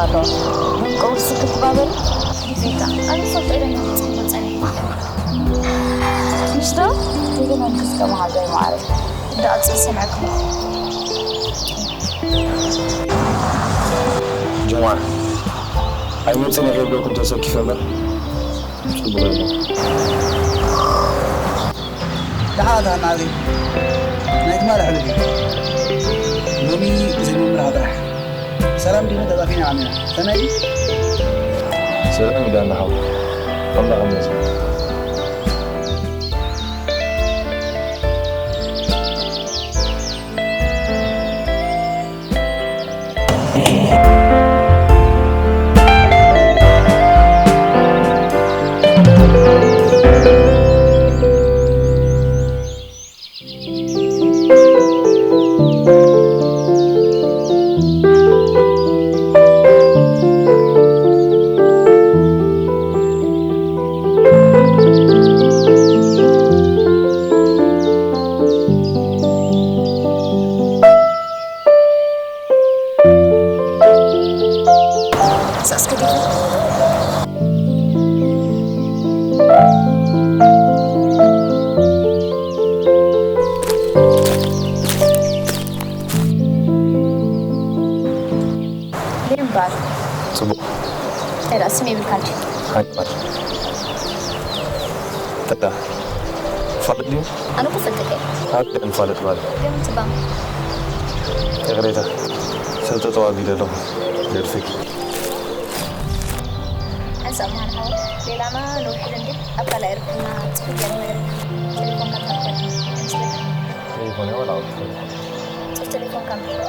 ኣሎ። ግን ቁርሲ ክትባበል ግዜካ ኣነ ፈልጦ ኢለና ክትጽምጸኒ። ምሽ ዶ? ይግመን ክስከ መሃዛይ ማዕረ። እንዳ ኣጽል ሰምዐኩም። ጅማር፣ ኣይመጽእን ኢኺ ይብለኩም ተሰኪፈ እምበር፣ ጽቡቕ ይብሎ። ደሓ ኣታ ናዚ፣ ናይ ትማሊ ሕሉፍ እዩ። ሎሚ ዘይምምራህ ጥራሕ። ሰላም ድዩ? ተጻፊና ዓሚና። ከመይ? ሰላም እዩ ዳና ሓው። ኣምላኽ ይመስገን። ሳስከ ዲዩ? ሌምባር። ጽቡቕ። እንታይ ደኣ ስም የብልካን ድዩ? ሃይማኖት። ተዳ። ፋልጥ ድዩ? ኣነ እኮ ፈልጠካ እየ። ኣብ ደም ፋልጥ ባል። ግን ትባም። ይቕሬታ። ሰብ ተጠዋቢ ዘለኹ። ገድፈኪ። ሓንሳብ መሃር ሓወይ፣ ሌላና ንውሕድ እንዴ ኣብ ካልኣይ ርክብና ጽሑፍ ገይረ ወረ ቴሌፎንካ ትረክበኒ። ይመስለካ? ቴሌፎን ወላ ኣውጥቶ። ጽሑፍ ቴሌፎንካ እምበር።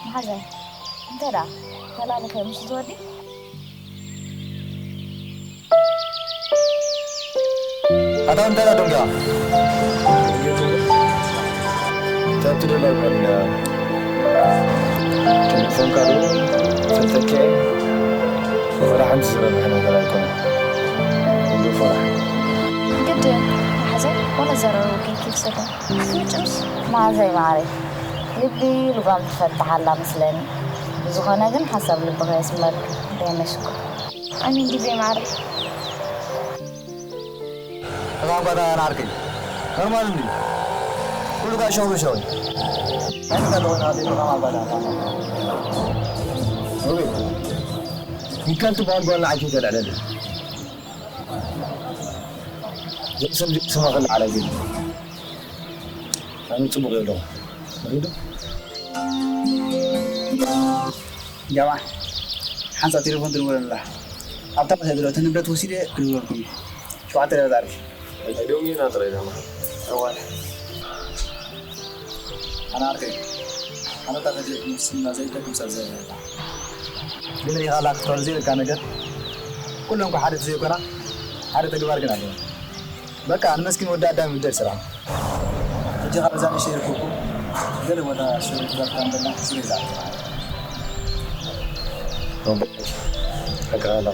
መሓዘ፣ እንታይ ደኣ? ተላሊኸ ምሽ ዝወዲ? ኣታ እንታይ ደኣ ደንጋ? ተብቲ ደላ ጓል እንዳ ቴሌፎንካ ዶ ፈልጠኪ? ወላ ሓንቲ ዝረብሕ ነገር ኣይኮነን። ኩሉ ፈራሕ። ግድን፣ መሓዘ፣ ወላ ዘረሩ ኬፍ ሰደ። ምጭምስ? መሓዘይ ማዓረይ፣ ልቢ ልጓም ትፈትሕ ኣላ መስለኒ። ብዝኾነ ግን ሓሳብ ልብኻ የስመርክ። ደህና ሽኮር። ኣሚን ዲበይ ማዓረይ። እዛ ጓዳ ናርኪ ኖርማል እንዲ ኩሉ ጋር ሸው ሸው። ኣይ፣ ምን አለው? ና ቤት ና ጓዳ። ኦኬ። ሚካል ትበሃል ጓል ንዓኪ ተልዕለኒ። ዘይ ስም ስማ ክልዓል ኣይደልን። ኣነ ጽቡቕ የለኹ። ሪዶ? ጃማ፣ ሓንሳብ ቴሌፎን ትድውለላ። ኣብታ ቦታ ዘሎ እቲ ንብረት ወሲደ ክድውለልኩም እዩ። ሸውዓተ ደቂቕ ኣሪፍ። ደው ሚና ጥራይ ዳማ። እዋል። ኣነ ዓርከይ፣ ኣነ እታ ፈትየኩም ስምና ዘይብለኩም ሰብ ዘየለ። ግን ሪኢኻላ ክትፈሉ ዘይብልካ ነገር፣ ኩሎም እኮ ሓደ ዘይኮና፣ ሓደ ተግባር ግን ኣለዎ። በቃ፣ ንመስኪን ወዲ ኣዳም ይብደል ስራሕ። ሕጂ ካብ እዛ ንእሽተይ ርክብኩም፣ ገለ ቦታ ሽሩ ትዛት ከም ዘላ ስለ ዝኣቱ። ኣቃላ።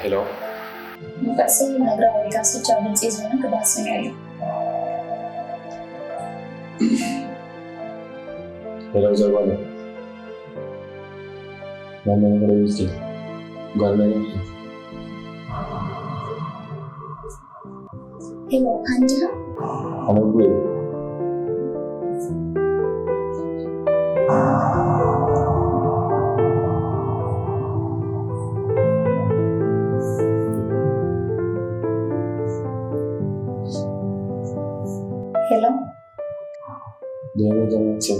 ሄሎ። ንፋስ ነግራ ወይ ጋር ስቻ ድምፂ ዝሆነ ክባስን ያሉ። ሄሎ፣ ዘርባለ። ማማ፣ ሄሎ፣ ውስኪ። ጓል ናይ ሄሎ፣ ካንዲያ? ኣነጉ። ሄሎ። ደህና፣ ደህና፣ ቸር።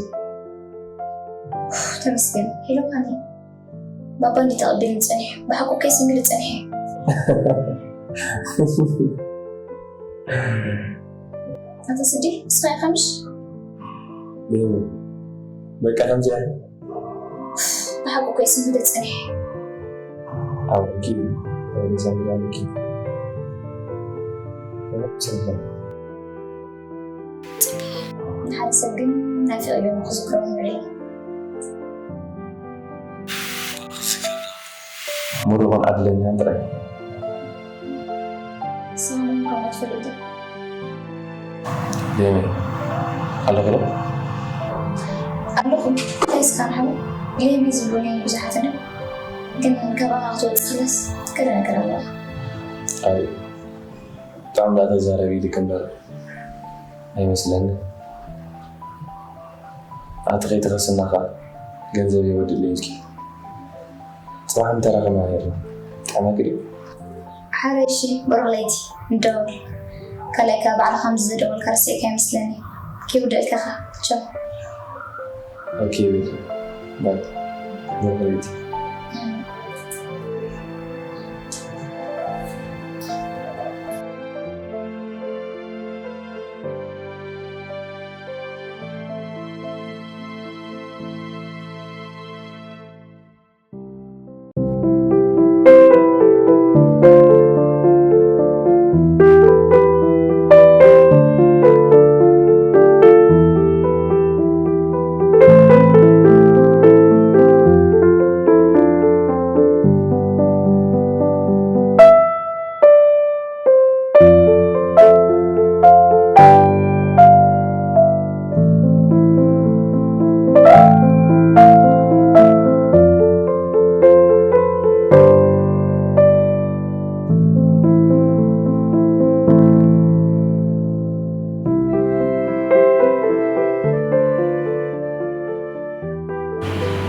ተመስገን። ሄሎ፣ ካኒ። ባባ እንዲ ተቐቢሉ ጸኒሑ። ብሓቁ ከይስሚሉ ጸኒሑ። ኣታ ስዲ፣ ንስኻ ኢኻ ምሽ? ደህና። በቃ ከምዚ እያ። ብሓቁ ከይስሚሉ ጸኒሑ። ኣብ ኪድ፣ ኣብ ዲሰምበር ኣብ ኪድ። ንሓደ ሰብ ግን ናይ ፍቕሪ ክዝክሮ ይኽእል እዩ። ምሩቕን ዕድለኛን ጥራይ። ንስኻ መን ምዃንካ ትፈልጥ ዶ? ሌሚ ኣለኹ ዶ? ኣለኹ። እንታይ እስኻ ንሓወይ? ሌሚ ዝብሉኒ ብዙሓት እዮም። ግን ካባኻ ክትወጽእ ከለስ ገለ ነገር ኣለዋ። ኣይ፣ ብጣዕሚ እንዳተዛረቢ ኢልክ እምበር ኣይመስለንን። ኣቲ ከይተኸስና ኸዓ ገንዘብ የወድል ኢልኪ። ጽባሕ ምተራኸብና ነይርና። ብጣዕሚ ኣግሪም። ሓራይ እሺ፣ ብሩኽ ለይቲ። ንደውል። ካልኣይ ከኣ ባዕልኻ ከምዚ ዝደወልካ ረሲዕካ ይመስለኒ። ኪውደልካ ኸኣ። ቻው። ኦኬ ቤት። ባይ። ብሩኽ ለይቲ።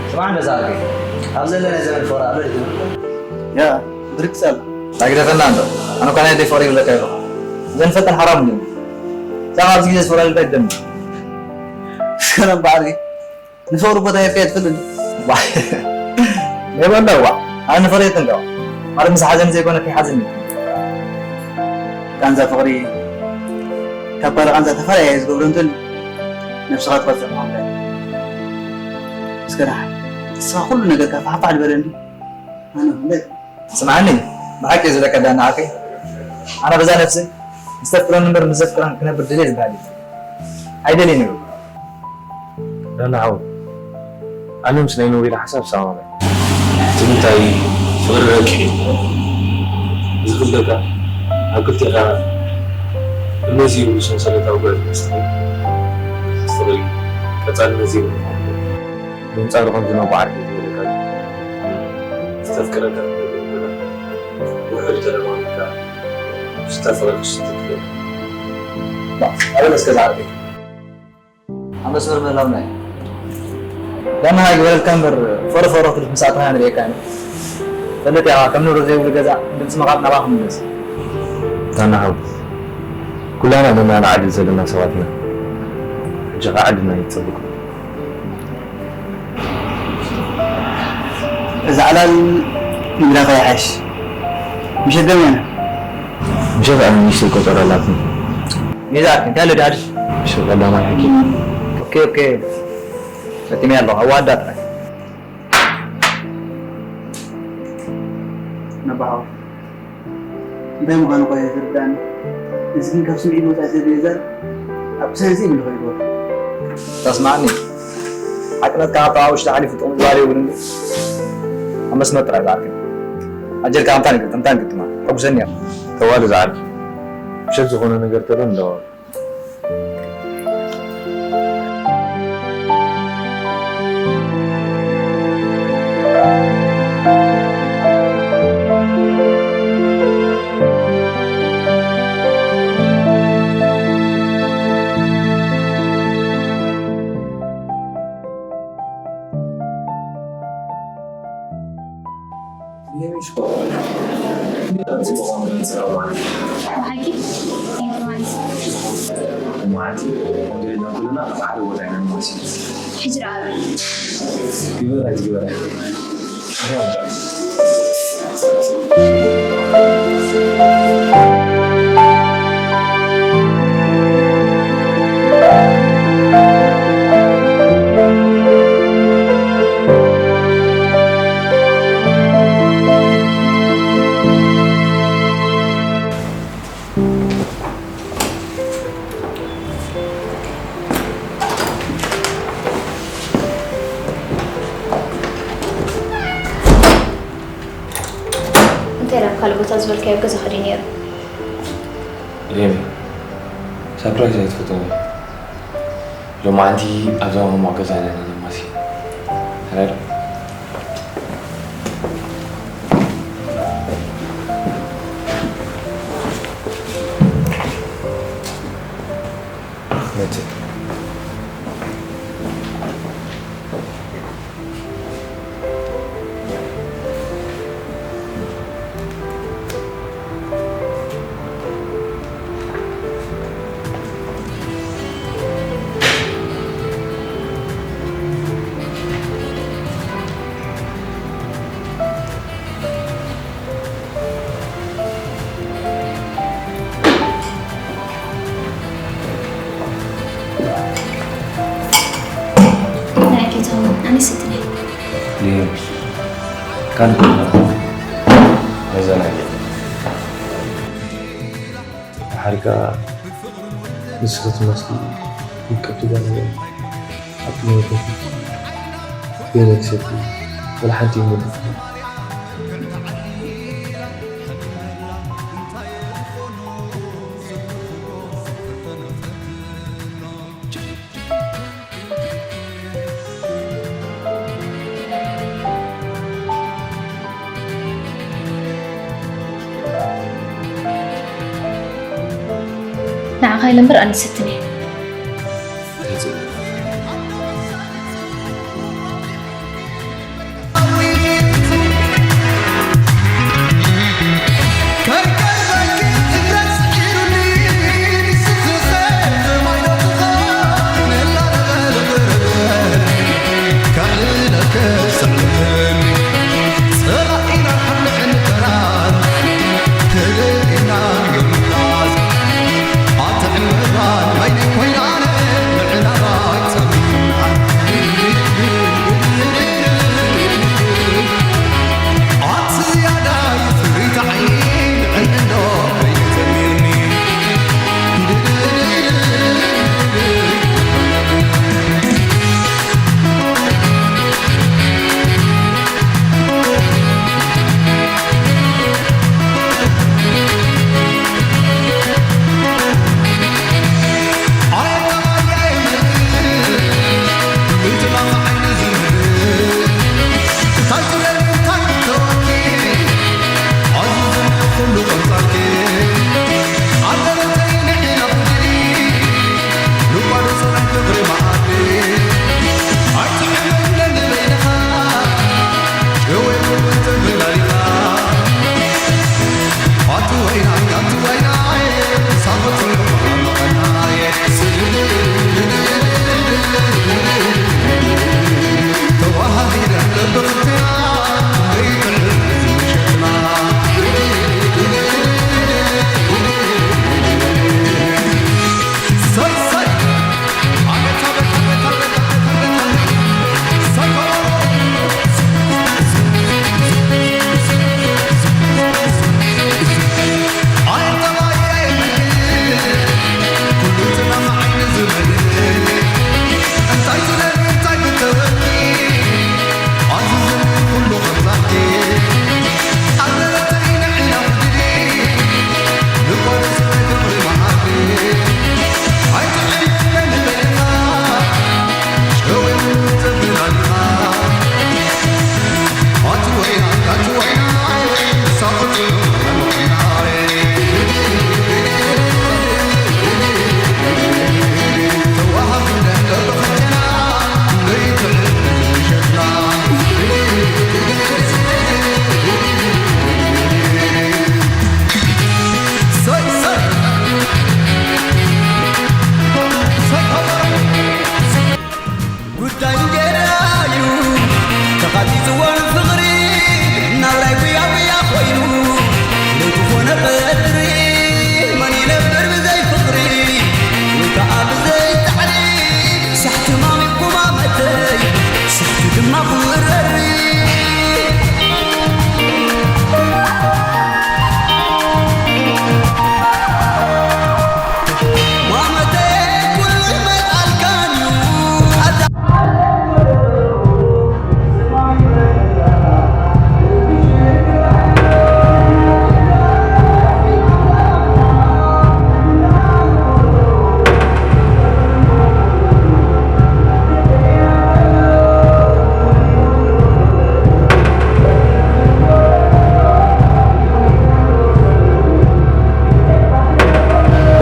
ስማዕ እንዶ ዝሃርገይ፣ ኣብ ዘለና ዘመን ፍቕሪ ኣሎ ድዩ? ያ፣ ብርግጽ ኣሎ። ኣይግደፈና እንዶ። ኣነ እኳ ናይ ኣደይ ፍቕሪ ይብለካ ኣለኹ። ዘንፈተን ሓራም እዩ። እዛ ኣብዚ ግዜ ዝፈላለ እንታይ ትደሊ? ሰላም በዓል ንፍቕሪ ቦታ ሂብካዮ ትፈልጥ? ዋ፣ ይበሎ ዋ። ኣነ ንፍቕሪ የጥንቀቕ። ማለት ምስ ሓዘኒ ዘይኮነ ከይሓዘኒ። ቃንዛ ፍቕሪ ካብ ባለ ቃንዛ ተፈላለየ ዝገብሮ እንተልዩ ነብስኻ ትቐጽዕ ምዃንካ እዩ። እስከ ደሓን ንስኻ ኩሉ ነገርካ ፋሕፋሕ ዝበለ እንድዩ። ኣነ እምበር ስምዓኒ፣ ብሓቂ እዩ ዝብለካ ዳና ዓርከይ። ኣነ በዛ ነፍሲ ምስ ተፍቅረኒ እምበር ምስ ዘፍቅረን ክነብር ድልየ ዝበሃል እዩ። ኣይደልይን እዩ። ዳና ሓወይ፣ ኣነ ምስ ናይ ኖቤል ሓሳብ እሰማማዕ። እቲ ምንታይ ፍቕሪ ረቂቕ እዩ። እዚ ክብለካ ኣብ ክልቴኻ እምነት ዘይብሉ ሰንሰለታዊ ጉዕዞ ምስ ትኸይድ፣ እቲ ፍቕሪ ቀጻልነት ዘይብሉ ክኸውን ይኽእል። በንጻሩ ከምዚ ነቦ ዓርከይ ዝበለካ እዩ። ዝተፍቅረካ ክትነግር ከላ ውሑድ ተለማሚድካ ምስታ ፍቕሪ ክትስንትር ትኽእል። ኣበለ እስከ ዝዓርከይ። ኣብ መስመር ምህላውና እዩ። ዳና ሃይ ግበረልካ እምበር፣ ፎሮ ፎሮ ክትብል ምስ ኣተና ንርእየካ ኢና። ፈልጥ ኢኻ፣ ከም ንብረት ዘይብሉ ገዛ፣ ድምፂ መቓልት ናባኻ ክምለስ። ዳና ሓው፣ ኩላና ደና ንዓድል ዘለና ሰባት ኢና። ሕጂ ኸዓ ዓድና ይፀብቕ። እዛ ዕላል ንግዳፋ ይሓይሽ። ምሸት ደም እያ። ምሸት ኣነ ንእሽተይ ቆጸሮ ኣላትኒ። ሜዛ፣ እንታይ ኣሎ ዳድ? ምሸት ቀዳማይ ሓኪም። ኦኬ፣ ኦኬ። ፈቲመያ ኣለኹ። ኣዋዳ ጥራይ። ነባሓው። እንታይ ምዃኑ እኳ ኣይተረድኣኒ። እዚ ግን ካብ ስምዒት ወጻኢ ስለ ዘይዛረብ፣ ኣብ ሳይንስ እዩ ኢሉ ከይዱ። ተስማዕኒ። ሓቅነትካ ካብታ ኣብ ውሽጢ ሓሊፉ ጥቕሚ ዝባል የብሉን ድዩ? ኣብ መስመር ጥራይ ዝዓርከይ። ኣጀልካ ከምታ ንግጥም፣ ከምታ ንግጥማ። ተጉሰኒ እያ። ተዋሉ ዝዓርከይ። ምሸት ዝኾነ ነገር ተሎ ንደዋወል። ብሓቂ? እንታይ ማለት? መዓልቲ ወደልና ኩልና ኣብ ሓደ ቦታ ኢና ንመሲ። ሕጂ ደኣ ኣበይ? ግበራይ፣ ግበራይ። እንታይ ናብ ካልእ ቦታ ዝበልካዮ ገዛ ከድዩ ነይሩ? ሌሚ፣ ሳፕራይዝ ኣይትፈትዎን። ሎማዓንቲ ኣብዛ ማሙቕ ገዛ ኣለና ነማሲ። ተራድኦ። መጽእ። ናይ ጌታሁን፣ ኣነ ስትነ። ሊዮ፣ ካልእ መዘናግዒ። ደሓር ከኣ ንስኺ ትመስሊ ውቅብቲ ጓል እያ። ኣብ ቅድሚ ቤተይ ገለ ክሰቲ ወላ ሓንቲ ይመልስ። ንዓኻ ኢለ እምበር ኣነ ዝሰትን እየ።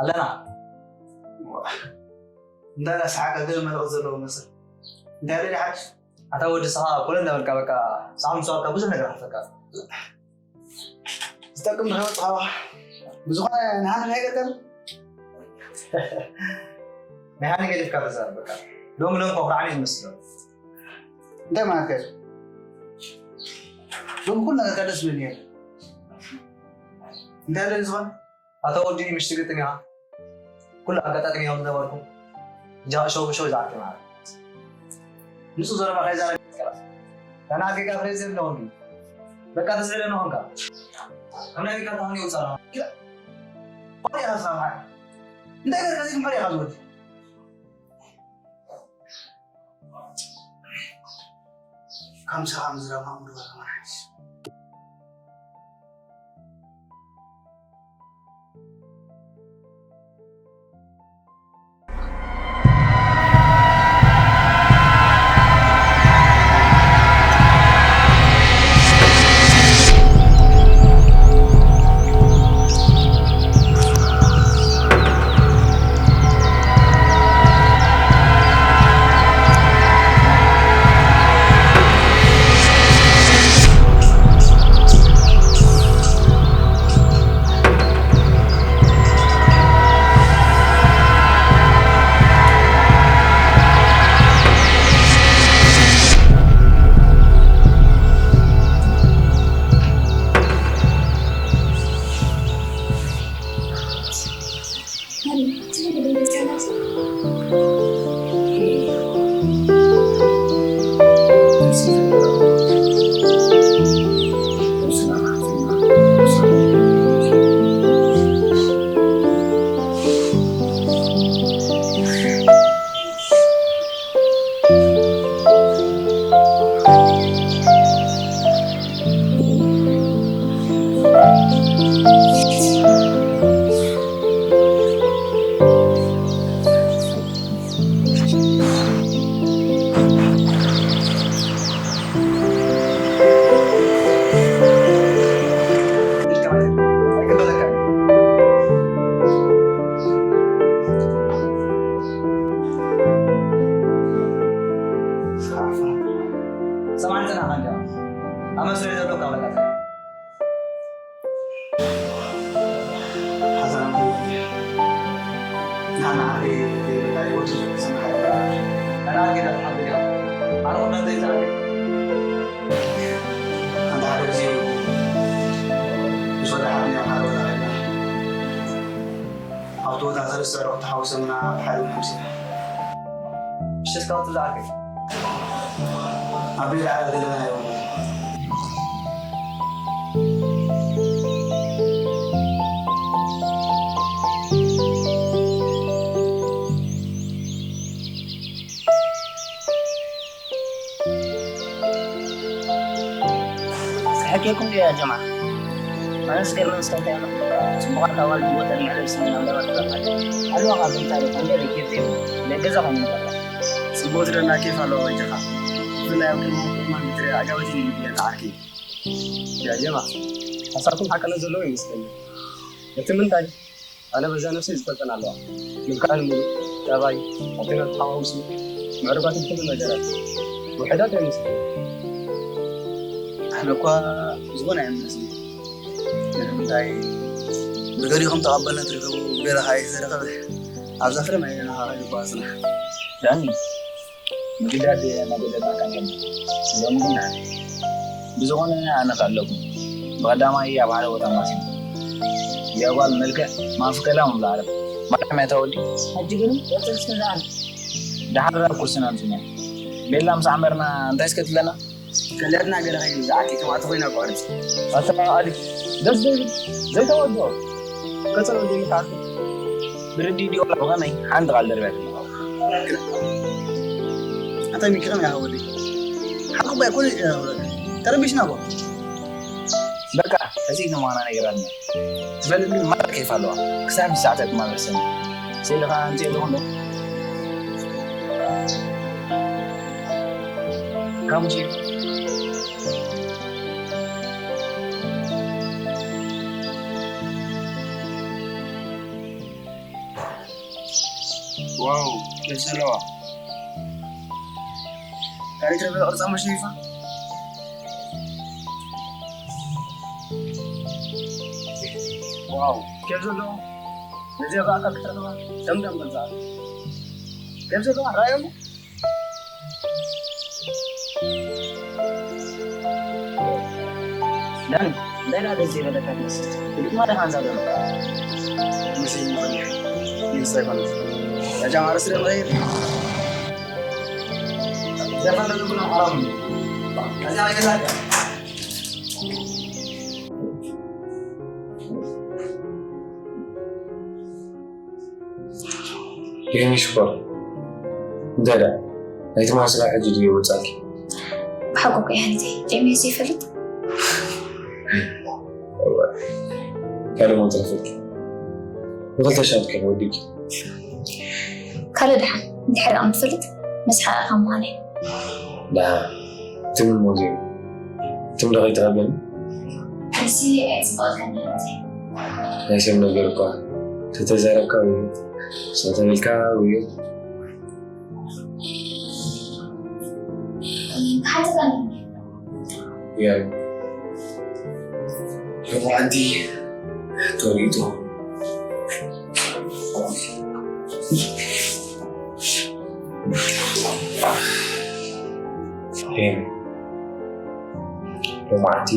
ኣለና። እንታይ ደኣ ሰሓቕ፣ ግን መልእኽቲ ዘለዎ መስል። እንታይ ደኣ ሓድሽ? ኣታ ወዲ፣ ንስኻ ኮነ እንዳበልካ በቃ፣ ሰዓም ምስ በልካ ብዙሕ ነገር ሓፈካ። ዝጠቅም ዶ ከይወጽኻ? ብዝኾነ ንሃኒ እንታይ ገጠም? ናይ ሃኒ ገዲፍካ ተዛረብ በቃ። ሎሚ ሎሚ ኮኹርዓኒ ዝመስሎ። እንታይ ማለት እዩ? ሎሚ ኩሉ ነገርካ ደስ ዝብል ነይሩ። እንታይ ኣሎ ዝኸውን? ኣታ ወዲ፣ ምሽቲ ግጥም ኢኻ። ኩሉ ኣጋጣጥም እዮም ዝነበርኩ። ጃ ሸው ሸው ዛዕኪ ማለት። ንጹህ ዘረባ ከይዛረብ ይቀራል። ኣና ጌጋ ፍሬዘር ኣለዎም። በቃ ተስዕለ ነው ሆንካ። ከምና ጌጋ ታሁን ይወጻና። ባሪ ያሳማይ። እንታይ ገርካ ዚህ ባሪ ያዙት። ከም ሰላም ዝረማ ምድባ ተመሓይሽ። ሰማዕኒ ጽናሕ እንዲያ። ኣመስሎ ዘሎ ካብ በቃ። ሓዘና ናና ዓርከይ ዘይብላ ህይወቱ ዝሰምሓ። ኣና ጌታ ተሓቢያ። ኣነ ወዳ ዘይዛረብ። ኣንታ ሓደ ግዜ ምስ ወዳ ሓብና ሓደ ወዳ ኸይድና። ኣብቲ ቦታ ሰለስተ ዕሩቕ ተሓዊሶምና ብሓደ እውን ኣምሲና። ምሸት ካብ ትብዛዕከ? ኣብ ቤት ዓለ ዘለናዮ። ተሓኪኩም ድዩ ያ ጀማዓ? ኣነስ ገርመን እስከ እንታይ ነው? ጽቡቓት ኣዋልድ ወተን መዕለል ስምና እንዳባ ትረፋል። ኣለዋ ካብ እንታይ ይኾን ገለ ኬፍ ዘይብሉ። ናይ ገዛ ኾይኑ ይበላ። ጽቡቕ ትደና ኬፍ ኣለዋ ወጀኻ። ብፍላይ ኣብ ቅድሚ ምቁማን ብትሪኣ ኣጋበቲ ይብየን ዓርኪ። ያ ጀማ፣ ሓሳብኩም ሓቅነት ዘለዎ ይመስለኒ። እቲ ምንታይ? ኣነ በዛ ነፍሰይ ዝፈልጠን ኣለዋ። ምልክኣን ምሉእ፣ ጠባይ፣ ኣተና ተሓዋውሱ፣ ምዕሩጋት ብኩሉ ነገራት። ውሕዳት ኣይመስልን። ኣነ እኳ ዝኾነ ኣይመስልን። ንምንታይ? ብገሊኹም ተቐባልነት ረኺቡ፣ ገለ ከዓ ኣይተረኸበ። ኣብዛ ክረም ኣይደለኻ ይጓዝና። ዳኒ፣ ምግዳድ መገደድና ቀንቀን። ሎሚ ግን ንዓይ። ብዝኾነ ኣነ ከ ኣለኩም። ብቐዳማይ ኣብ ሓደ ቦታ ማሲን። እዚኣ ጓል መልክዕ ማፍቀላ ምብላ ዓለም። ማርያም እያ ተወዲ። ሕጂ ግን ወጥር እስከ ዝኣል። ደሓር ኣብ ኩርስና ኣምፅና። ቤላ ምስ ዓመርና እንታይ እስከ ትብለና? ከለድና ገለ ከይኑ ዝኣኪ ከም ኣቲ ኮይና ቋርጽ። ኣታ ኣሊ፣ ደስ ዘይብል፣ ዘይተወድኦ። ከጸሎ ዘይምታቱ። ብርዲ ዲዮ ብኸመይ ሓንቲ ቃል ደርብያ ትልካ። ኣታ ሚኪ ከመይ ኣኸወዲ? ሓቁ ባይ ኮነ ተረቢሽና እኮ። በቃ፣ እዚ ንማና ነገር ኣለ። ትፈልጥ ግን ማር ኬፍ ኣለዋ። ክሳብ ሰዓታት ማር ሰኒ። ስእሊ ኸዓ ኣምፅእ ኣለኹ እንዶ። ካሙቺ። ዋው፣ ደስ ዘለዋ። ታሪክ ረበ ቅርጻ መሸሪፋ። ዋው፣ ኬፍ ዘለዎ። ነዚኣ ብኣካል ክትረኽባ ደምደም ገዛ። ኬፍ ዘለዋ፣ ራእዮም። ዳኒ፣ እንታይ ደኣ ደስ ዘይበለካ ትመስል? ብግጥማ ዲኻ ንዛረብ? መሲልኒ ኾይኑ። ይንሳ ይኾን። ያ ጃማዓ፣ ስለ መቐየር። ዘፈን ለብና ሓራም። ከዚያ ኣይገዛካ። የኔ ሽኮር፣ እንታይ ደኣ? ናይ ትማሊ ስራሕ ሕጂ ድዩ ወጻኪ? ብሓቂ እኮ እየ ሃኒተይ፣ ጀሚሩ ዘይፈልጥ። እወ፣ ካልእ ሞት ይፈልጥ። ብኽልተ ሻት ከይወዲቂ። ካልእ ደሓን፣ እንድሕር ደኣ ምትፈልጥ፣ መስሓቕኻ ምዃነይ። ደሓን፣ ትብል ሞት እዩ። ትም ዶ ከይትቐበል? እዚ ኣይጽብቐካን እዩ። ናይ ሰብ ነገር እኳ ተተዛረብካ ውዮ፣ ተተበልካ ውዮ። ሓንሳብ ያ ሎማዓንቲ ተሪቶ። ሄም፣ ሎማዓንቲ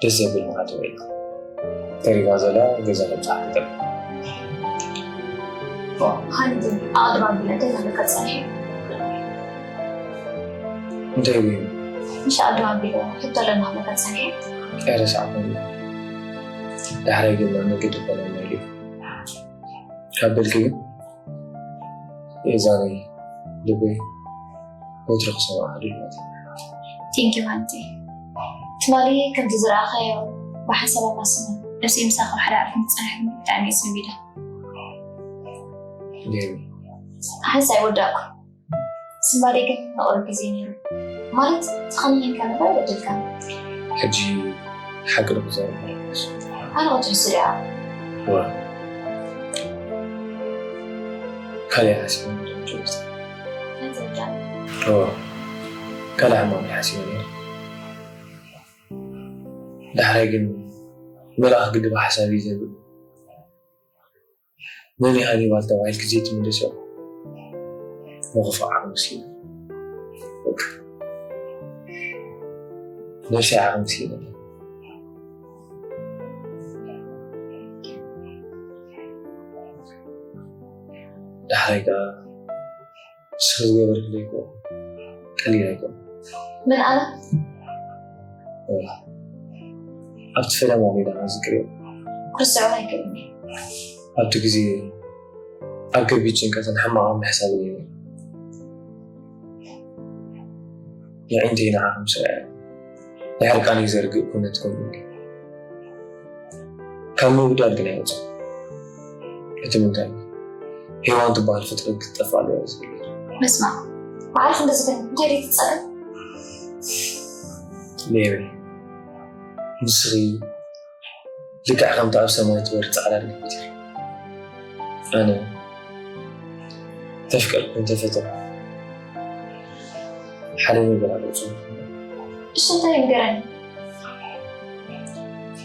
ደስ ዘብል መዓልቲ ውዒልና። ተሪባ ዘላ ገዛ ከብጽሓ ክጠብ። ሃኒ ግን ኣቕድም ኣቢለ እንታይ ክብለካ ጸኒሐ? እንታይ እዩ? ምሽ ኣቕድም ኣቢለ ሕቶ ኣለና ክብለካ ጸኒሐ። ቀረ ሰዓት ነው። ዳሕራይ ግን ናብ መገዲ ኮነ መሊኡ። ካብ በልኪ ግን የዛኒ ልበይ ወትሩ ክሰምዓ ድልዋት። Thank you ሃንቲ። ትማሊ ከምቲ ዝረኣኻዮ ብሓንሳብ ኣማስና ነብሰይ ምሳኻ ሓደ ዓርኪ ምጽናሕ ብጣዕሚ እየ ሰንቢደ። ኔሩ። ሓንሳብ ኣይወዳእኩ። ስምባደይ ግን ንቑሩብ ግዜ ነይሩ። ማለት፣ ተኸኒንካ ምባል በደልካ። ሕጂ ሓቂ ዶ ክዛረብ ኣለኩስ? ኣነ ክትሕሱ ዲኣ? ዋ። ካልእ ሓሲበ ነይረ፣ ጆርጅ። እንታይ ትርዳእ? ዋ። ካልእ ሕማቕ ሓሲበ ነይረ። ዳሕራይ ግን መልኣኽ ግዲ ብሓሳብ እዩ ዘብል። መን እዩ ሃኒባል ተባሂልኪ ዘይትምልስዮ? ንኽፉእ ዓቕሚ ስኢነ። በቃ። ነብሰይ ዓቕሚ ስኢነ። ዳሕራይ ከኣ ንስኺ ዝገበርክለይ እኮ ቀሊል ኣይኮነን። መን ኣነ? እዋ፣ ኣብቲ ፈለማ ሜዳና ዝክርዮ። ክርስዑ ኣይክእልን እየ። ኣብቲ ግዜ ኣብ ከቢድ ጭንቀትን ሕማቕ ምሕሳብን እየ ነይረ። የዒንተይ ንዓኹም ስርዐ። ንሕርቃነይ ዘርግእ ኩነት ከምኡ እዩ። ካብ ምውዳድ ግን ኣይወፅን። እቲ ምንታይ? ሄዋን ትበሃል ፍጥረት ክትጠፍእ ኣለዋ ዝብል። ምስማዕ፣ መዓርፎ እንደዚ ግን እንታይ ደይ ትጸገም? ሜሪ፣ ንስኺ ልክዕ ከምቲ ኣብ ሰማይ ትበር ጻዕዳ ድመት ኢኺ። ኣነ ተፍቀርኩ እንተፈተኹ ሓደ ነገር ኣሎ ጽቡቕ። እሺ፣ እንታይ ንገረኒ?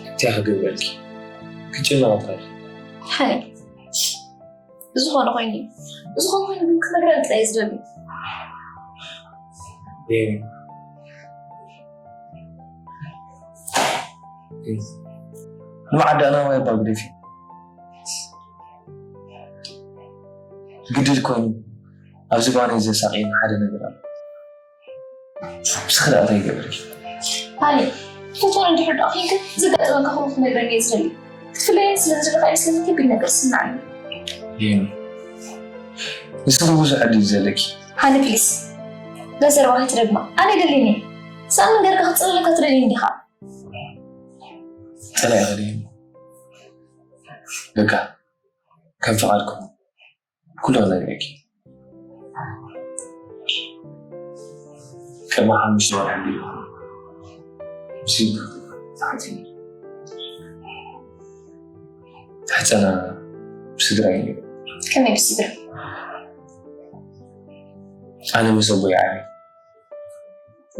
እንታይ ክገብረልኪ? ክጭነቕ ይኽእል። ሓኒ፣ ዝኾነ ኮይኑ እዩ። ዝኾነ ኮይኑ ግን ክነግረኒ ጥራይ እዩ ዝደሊ። ንመዓዳእና ወይ ኣባ ግደፊ። ግድል ኮይኑ ኣብዚ ባነይ ዘሳቕየኒ ሓደ ነገር ኣሎ። ንስኺ ደኣ እንታይ ይገብር? ሃኒ፣ ፍቱን እንድሕር ደኣ ኺንካ ዘጋጠመካ ኩሉ ክትነግረኒ እየ ዝደሊ። ክትፍለየኒ ስለ ዝደለኻ ኣይመስለኒ ከቢድ ነገር ዝስምዓኒ። ይህን ንስኺ ብዙሕ ዕድል እዩ ዘለኪ። ሃኒ ፕሊስ፣ ነዘረባ ኣይትደግማ። ኣነ ኣይደልይን እየ። ሳሚ ጌርካ ክትጽለለካ ትደልይኒ ዲኻ? ጥራይ ኣይኽእልን። በቃ ከም ፍቓድኩም። ኩሉ ክነግረኪ። ቅድሚ ሓሙሽተ ወርሒ ቢሮ ምስ ተሓቲሙ። ሕፀና ብስድራ እዩ። ከመይ ብስድራ? ኣነ ምስ ኣቦይ ዓብየ።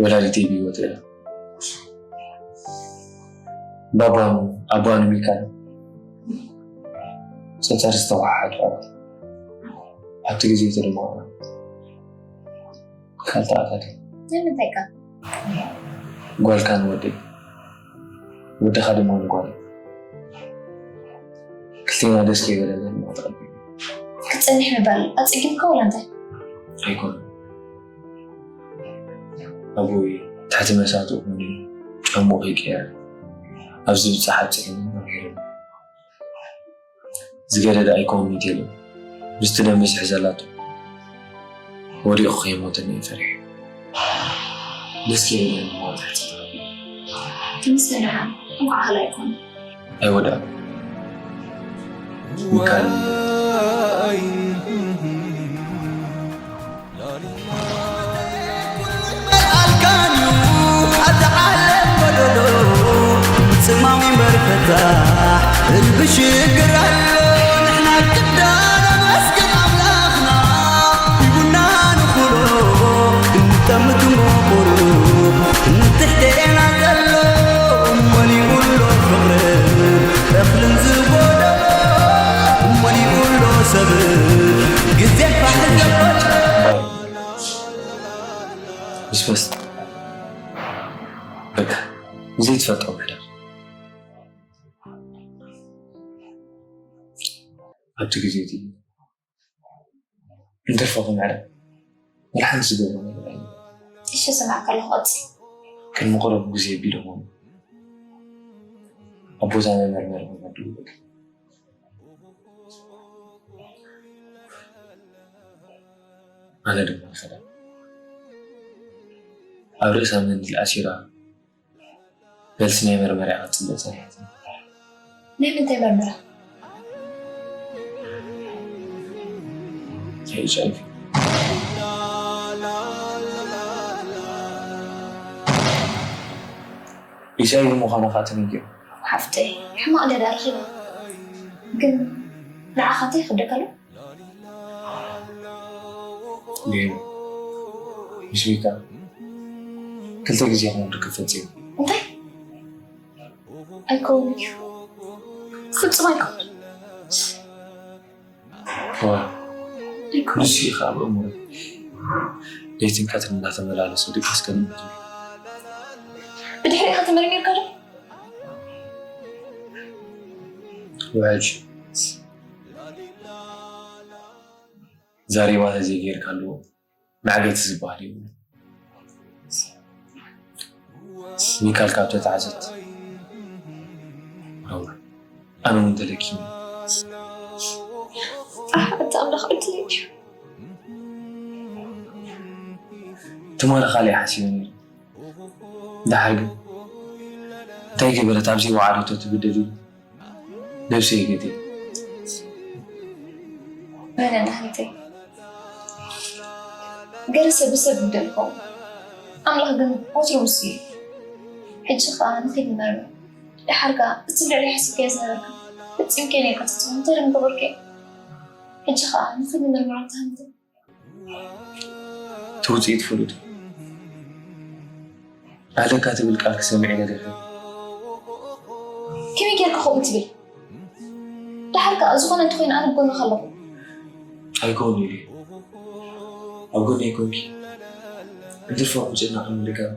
ወላዲተይ ብህይወት የለን። ባባን ኣቦን ሚካን ጸጸር ዝተወሓሓዱ ኣባት። ኣብቲ ግዜ እቲ ድማ ካልቲ ኣካል እዩ። ንምንታይ ከ? ጓልካን ወደይ፣ ወድኻ ድማ ንጓል። ክልቴና ደስ ከይበለና ድማ ተቐቢሉ። ክትጸንሕ ምባል ኣጸጊምካ ወላ እንታይ? ኣይኮነን። ኣቦይ ትሕቲ መሳትኡ ኮይኑ ጫምኡ ከይቀየረ ኣብዚ ብጻሕ ኣብጺሑኒ መምሂሩኒ። ዝገደደ ኣይኮን ሚቴሉ ምስቲ ደም ብዝሒ ዘላቶ ወዲቑ ከይሞተኒ እየ ፈሪሐ። ደስ ከይብለኒ እሞ ትሕቲ ተቐቢሉ። ተመስገን ደሓን እንኳዕ ካልኣይ ኣይኮነ። ኣይወዳእን። ሚካኤል። ኣልካን እዩ ኣቲ ዓለም ጎደሎ፣ ጽማም ይንበር ፈታሕ ህዝቢ ሽግር ኣሎ። ንሕና ክዳን ኣመስግን ኣምላኽና፣ ሂቡና ንኹሎ ክንጠምት እሞ ቁሩብ ንትሕቴና ዘሎ፣ መሊኡ ኣሎ ፍቕርን እኽልን ዝጎደሎ፣ መሊኡ ኣሎ ሰብን ግዜን ፋሕ ዘበሎ። በስበስ። በቃ፣ ዘይትፈልጦ ምሕደር። ኣብቲ ግዜ እቲ እንትርፎ ክምዕረ ወላ ሓንቲ ዝገብሮ ነገር ኣይነበረን። እሺ፣ ስማዕካ ኣለኹ፣ ቀጽል። ቅድሚ ቁሩብ ግዜ ቢሎሞም ኣቦዛ መመርመሪ ክመዱ ይብል። ኣነ ድማ ይኸዳ። ኣብ ርእሳ መንዲል ኣሲራ መልሲ ናይ መርመራ ክትጽበ ጸኒሓትኒ። ናይ ምንታይ መርመራ? ናይ ኤች ኣይ ቪ። ኤች ኣይ ቪ ምዃና ከኣ ተነጊሩ። ሓፍተይ፣ ሕማቕ እንድሕር ደኣ ረኺባ። ግን ንዓኻ እንታይ ይኸብደካ ኣሎ? ጌሩ። ምስ ሚካ ክልተ ግዜ ከም ርክብ ፈጺሙ። እንታይ? ኣይከውንን እዩ። ፍጹም ኣይከውንን። እዋ፣ ኣይከውንን። ንሱ እዩ ከኣ ብእምሮ ለይትን ቀትርን እናተመላለሰ ድቃስ ከልምድ ዝብል። ብድሕሪኻ ተመርሚርካ ዶ? ውሕጅ። ዛሬባ ተዘይጌርካሉ ማዕገቲ ዝበሃል የብሉን። ሚካል ካብ ተታሕዘት፣ ኣነ እውን ተለኪሙ። ኣሕ፣ ኣታ ኣምላኽ ዕድለይ እዩ። ትማሊ ካልእ ሓሲበ ነይረ። ደሓር ግን እንታይ ገበረት ኣብ ዘይወዓለቶ ትብደል ኢሉ ነብሰይ ገትየ። መነና ሓንተይ፣ ገለ ሰብ ብሰብ ይብደል ይኸውን። ኣምላኽ ግን ወትሩ ምስ እዩ። ሕጂ ኸኣ ንኺድ ንመርምር። ደሓር ከኣ እቲ ልዕሊ ሓሲብካዮ ዝነበርካ ፈጺምካዮ ነይርካ ተትኸውን እንታይ ደኣ ምገበርካዮ? ሕጂ ኸኣ ንኺድ ንመርምር ኣታ ሓንተይ። እቲ ውጽኢት ፍሉጥ እዩ። ኣለካ ትብል ቃል ክሰምዕ ኢለ ደኺመ። ከመይ ጌርካ ከምኡ ትብል? በቃ ዝኾነ እንተኾይኑ ኣነ ኣብ ጎንኻ ኣለኹ። ኣይኮን ኢሉ ኣብ ጎነይ ኮንኪ እንድርፎ ምጭናቕ ምድጋም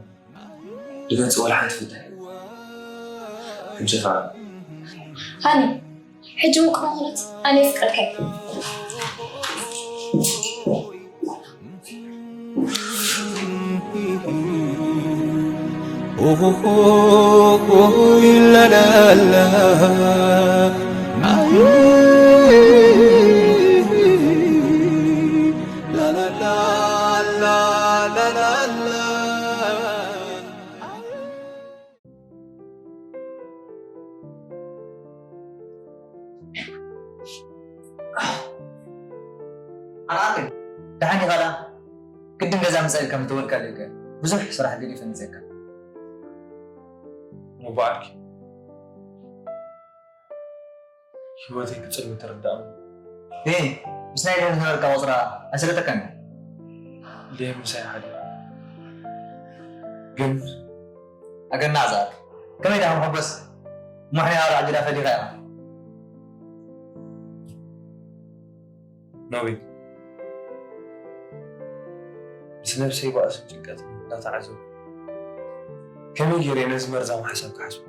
ድገጽ ወላ ሓንቲ ፍታይ። ሕጂ ኸኣ ሃኒ፣ ሕጂ እውን ቅድሚ ኩነት ኣነ የፍቅረካ እየ። ኣርኣከይ፣ ደሓን ኢኻ ደኣ? ግድን ገዛ ምጻእ ኢልካ ምተወልካ ደገ ብዙሕ ስራሕ ገዲፈ መጺአካ። ንባዕልኪ ህይወተይ ክጽልም ተረዳእኒ። እ፣ ምስ ናይ ሎሚ ዝነበርካ ቆጽራ ኣይሰለጠካን እዩ? ሌም ምሳይ ሓደ ግን ኣገናዕ ዝኣክ ከመይ ዳኹም ሓጎስ? እሞ ሕኔኻ ዶ ዓዲዳ ፈሊኻ ኢኻ? ኖቤል፣ ምስ ነብሰይ ባእስን ጭንቀትን እናተዓዘብኩ፣ ከመይ ገይረ ነዚ መርዛም ሓሳብ ክሓስቦ?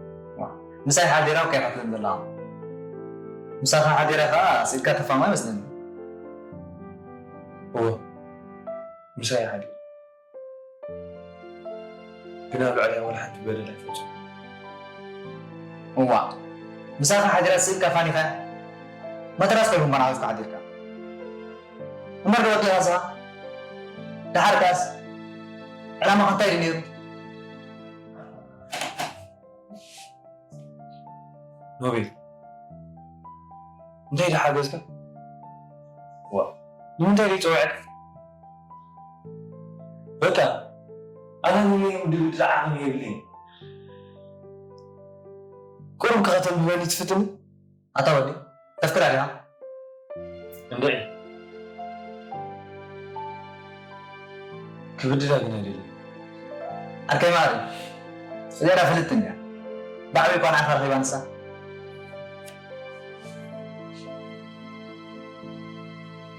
ምሳይ ሓዲራ እኮ ኢኻ ትብል ዘለኻ። ምሳኻ ሓዲራ ኸኣ ስኢልካ ተፋማ ይመስለኒ። እወ፣ ምሳይ ሓዲራ። ግን ኣብ ልዕሊኣ ዋላ ሓንቲ በደል ኣይፈጸምኩ። እዋ፣ ምሳኻ ሓዲራ ስኢልካ ፋኒኻ? መተራስ ኮይኑ እምበር ሓዊስካ ሓዲርካ። እምበር ዶ ወዲኻ ንስኻ? ደሓር ከኣስ ዕላማኻ እንታይ ድዩ ነይሩ? ኖቤል፣ እንታይ ድሓገዝካ? ዋ፣ ንምንታይ ደይ ጸውዐካ? በቃ፣ ኣነ ንመን ምድብድል ዓቕሚ የብለይን። ቁሩብ ከ ከተንብበኒ ትፍትኒ? ኣታ ወዲ፣ ተፍቅራ ዲኻ? እንድዒ። ክብድዳ ግን ኣይደልን። ኣርከይ ማሪ፣ ዝያዳ ፍልጥቲ እንድያ። ብዓብዩ እኳ ንዓኻ ረኺባ ንሳ።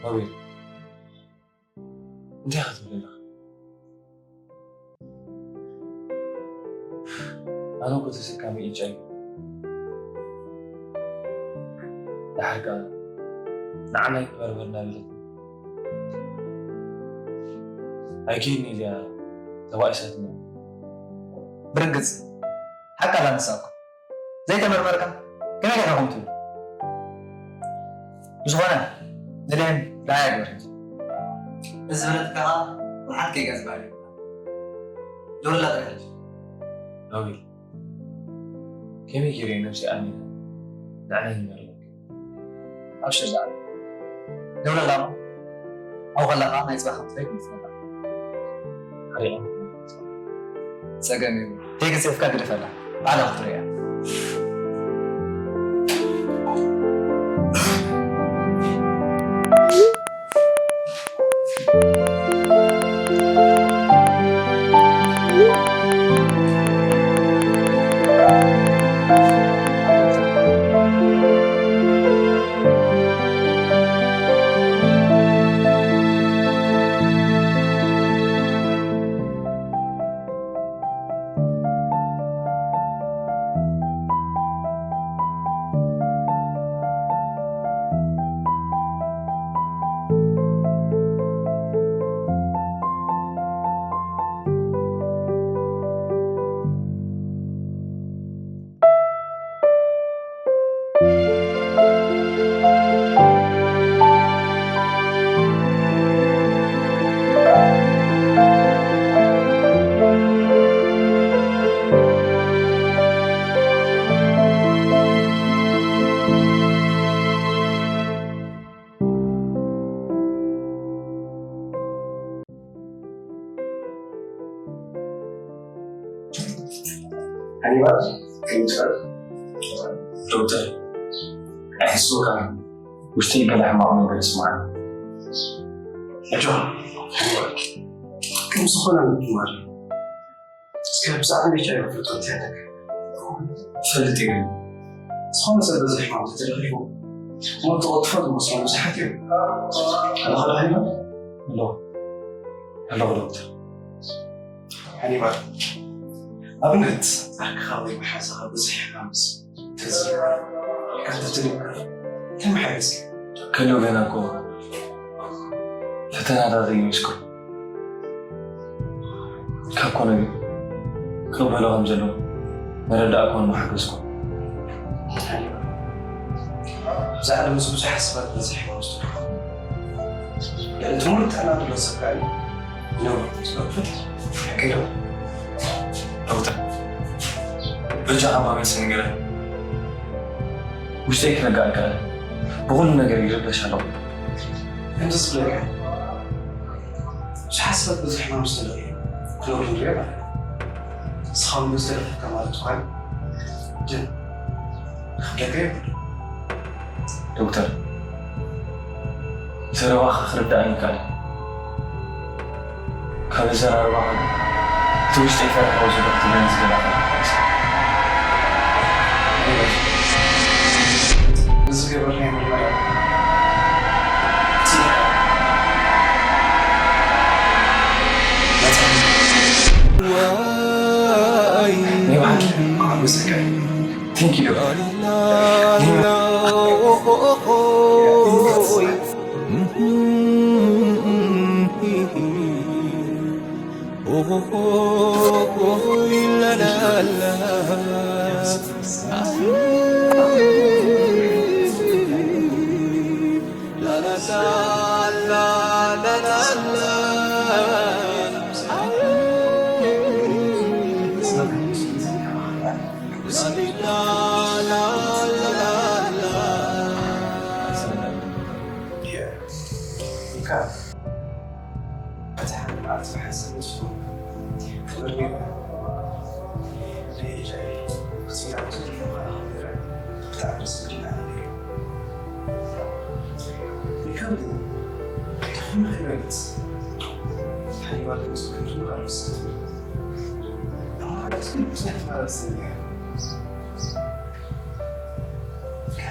ኣቤል፣ እንታይ ኢኻ ትብል ዘለኻ? ኣነ እኮ ተሰካሚ ኤች ኣይ ቪ። ደሓር ከኣ ንዓና ይግበር እምበር እናበለት ኣይከይድን ኢልያ ተባኢሳትኒ። ብርግጽ ሓቂ ኣላ ንሳ እኮ። ዘይተመርመርካ ከመይ ጌርካ ከምኡ ትብል? ብዝኾነ ንሌን ደሃያ ግበር ሕጂ። እዚ ዝበለትካ ኸኣ ብሓቂ ጌጋ ዝበሃል እዩ። ደውለላ ጥራሕ ሕጂ። ኖቤል፣ ከመይ ገይረ እየ ነብሰይ ኣሚነ ንዓይ ይመርመር? ኣብሽር ደኣ። ደውለላ እሞ ኣብኡ ከላ ኸኣ ናይ ጽባሕ ከም ትረክብ ይመስለካ። ሓሪቐ። ጸገም የብሉን። ቴክስት ጽሒፍካ ግደፈላ። ባዕላ ክትርእያ። ሃኒባል፣ ከመይ ትፈልጥ? ዶክተር፣ ኣይሕስወካን። ውሽጠይ ገለ ሕማቕ ነገር ይስምዓኒ። ኣጆኻ፣ ሃኒባል። ከም ዝኾነ ምጅማር። እስከ ብዛዕባ ኤች ኣይ ቪ ፍልጠት እንታይ ኣለካ? እፈልጥ እየ፣ ግን ዝኾነ ሰብ በዚ ሕማም ተተለኺፉ ሞት ትቐጥፎ ዝመስሎም ብዙሓት እዮም። ኣለኻ ዶ ሃኒባል? ኣለኹ። ኣለኹ ዶክተር። ሃኒባል፣ ኣብነት ዓርክኻ ወይ መሓዛኻ ብዙሕ ሕማም ምስ ተዝህልካ፣ ኢልካ እንተተደብካ፣ እንታይ ምሓገዝካ? ከሎ ገና እኮ ፈተናታት ይምስክሩ። ካብ ኮነ ግን ክቕበሎ ከም ዘለዎ መረዳእኩን መሓገዝኩን። ብዛዕባ ምስ ብዙሓት ሰባት በዝሒ ወስዱ። ልዕሊ ትምህርት ጥዕና ዘሎ ሰብ ከኣ እዩ። ነውር ዝገብር። ሓቂ ዶ? ዶክተር፣ በጃኻ እባ መልሲ ንገረኒ። ውሽጠይ ክረጋእ ኣይከኣለን። ብኹሉ ነገር ይርበሽ ኣለኹ። ከምዚ ዝብለካ፣ ብዙሓት ሰባት በዚ ሕማም ዝተለኽዩ ክነብሩ ንሪኦ ማለት እዩ። ንስኻ እውን ዝተለኽካ ማለት እኳ እዩ። ግን ክብደካ የብሉን። ዶክተር፣ ዘረባኻ ክርዳእኒ ይከኣል እዩ። ካብ ኣዘራርባኻ ግን እቲ ውሽጠይ ፈሪሕዎ ዘሎ ክትብለኒ ዝደለኻ ይመስል። እዚ ዝገበርናዮ ምርመራ እቲ ናይ ብሓቂ ክሓጉሰካ እዩ። Thank you,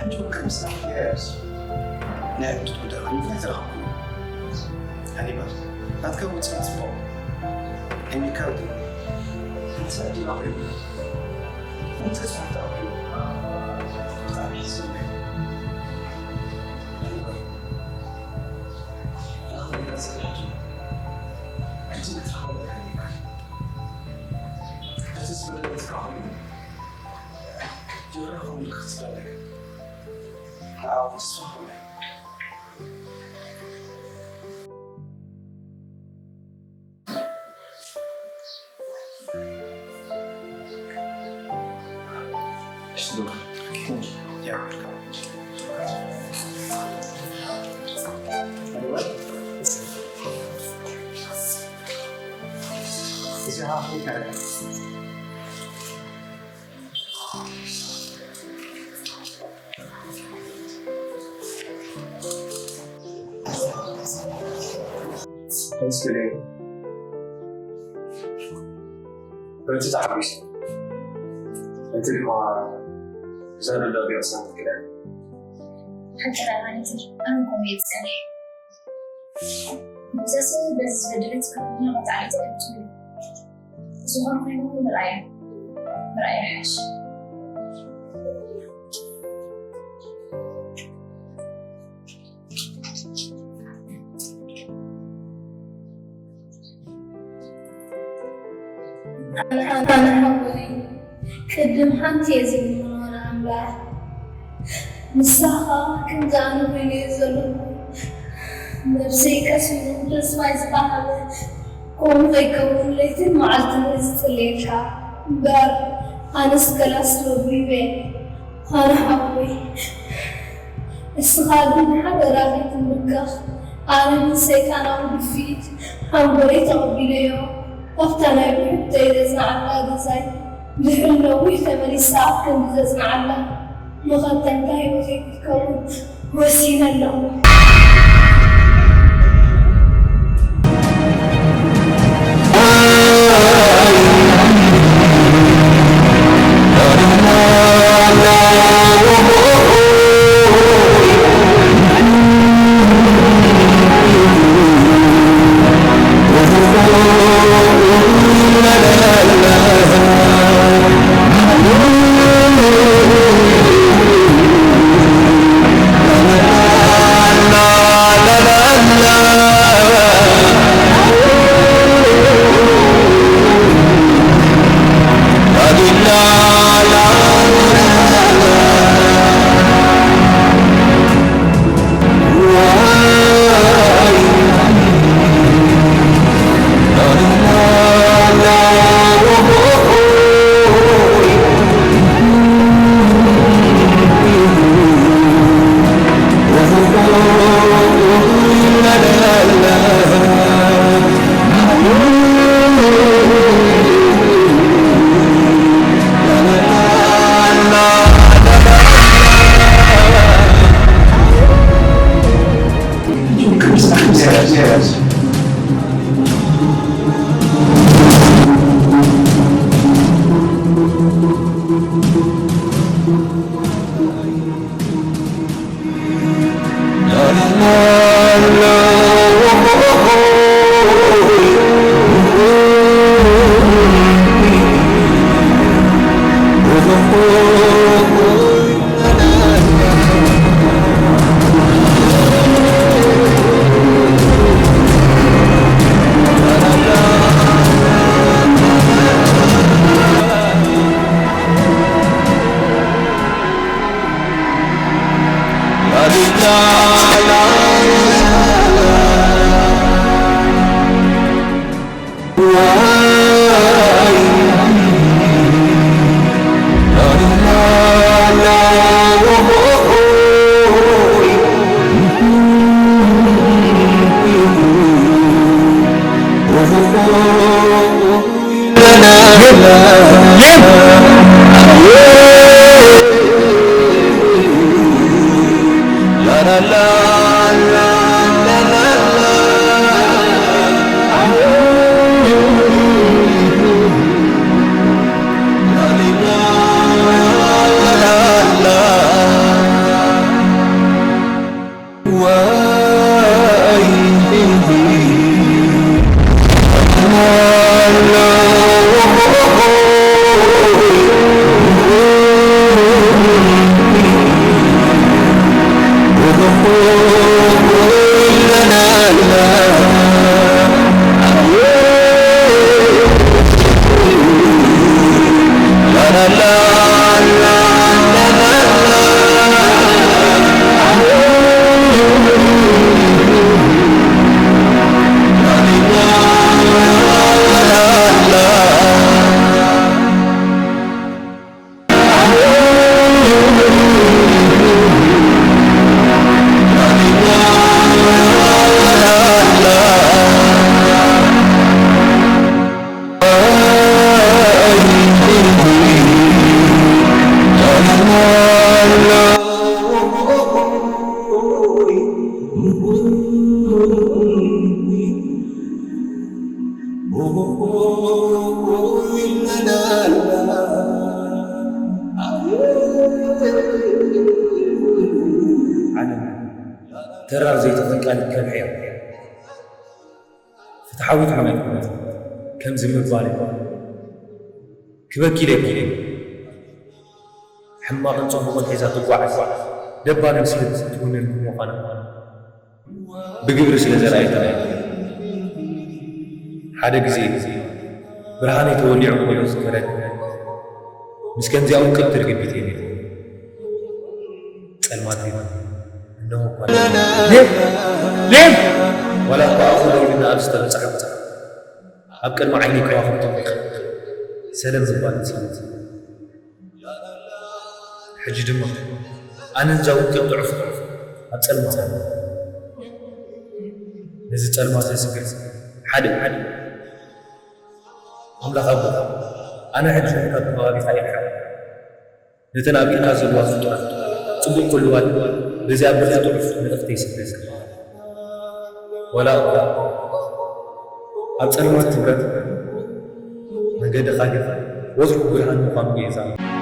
ዶክተር። ናይ ዕድል ጉዳይ ኮይኑ እንታይ ተረኸብኩ? ሃኒባል፣ ናትካ ውፅኢት ፅቡቕ። ኣሜሪካ ግን፣ እንታይ ዕድል ኣቑዩ? እንታይ ተስፋ ኣቑዩ? ብጣዕሚ የሕዝን እዩ። ሃኒባል፣ ንኣኽብረካ ዝኽእል ዕድል፣ ዕድል ክትረኽበሉ ኣይከኣልካን። በቲ ዝበደለትካ ኮይኑ፣ ጅግና ክኾነልካ ክትደሊ፣ ንዓ እውን ተስፋ ክኾነልካ። በቲ ተሓጒሰ፣ በቲ ድማ ብዛ ደብዳቤ ክሰምዕ ክደሊ። ሓቂ ደኣ ማለት እዩ። ኣነ ከምኡ እየ ዝጸንሕ። እዛ ሰብ በዚ ዝበደለት ካብ ናባታ ኣይትገብር። ዝኾነ ኮይኑ ምርኣያ፣ ምርኣያ ይሓይሽ። ኣነ ሓወይ፣ ቅድም ሓንቲ እየ ዝብል ምኖረ ኣምላኽ። ንስኻ ከምዚ ኣነ ኮይነ እየ ዘለኹ። ነብሰይ ቀሲኑ ተስፋይ ዝጠሓለ፣ ከምኡ ከይከውን ለይትን መዓልትን እየ ዝጽልየልካ። እምበር ኣነስ ገላስ ተወጊበ። ኣነ ሓወይ፣ እስኻ ግን ሓደራ ከይትንብርከኽ። ኣነ ግን ሰይጣናዊ ድፍኢት ሓንጎለይ ተቐቢለዮ። ኣብታ ናይ ብሕቶይ ዘጽንዓላ ገዛይ ድሕሪ ነዊሕ ተመሊሳ ኣብ ክንዲ ዘጽንዓላ፣ መኸተምታ ህይወተይ ክትከውን ወሲነ ኣለኹ። ዓለም ተራር ዘይትኽእል ቃል ከብሕያ። ፍትሓዊት እውን ኣይኮነትን። ከምዚ ምባል ክበኪ ኢለ ኣይኮነን። ሕማቕን ጽቡቕን ሒዛ ትጓዓዝ ደባል ስለ ትውንን ብምዃና ብግብሪ ስለ ዘርኣየትና እያ። ሓደ ግዜ ብርሃነይ ተወሊዑ ክርእዮ ዝከረኒ ምስ ከምዚኣ ውቅብቲ ርግቢት እየ ነይረ። ጸልማት ሌባ እነሆ እኳ ሌብ ሌብ ዋላ እኳ ኣፉ ለይብና ኣብ ዝተበጻሕኩ ኣብ ቅድሚ ዓይኒ ከዋኽብቲ ሰለም ዝባል ስምዒት ሕጂ ድማ ኣነ እዛ ውቅብቲ ዑፍ ኣብ ጸልማት ኣለ። ነዚ ጸልማት ዘስግር ሓደ ኣምላኽ ኣቦ ኣነ ሕጂ ካብቲ ከባቢኻ ይርሕቕ። ነተን ኣብ ኢድካ ዘለዋ ፍጡራት ጽቡቕ ክህልዋ በዚኣ ብርክቲ ዑፍ መልእኽተይ ይስደድ። ዋላ እኳ ኣብ ጸልማት ትብረት መንገድኻ ግን ወትሩ ብርሃን ምዃኑ እየ ዝኣምን።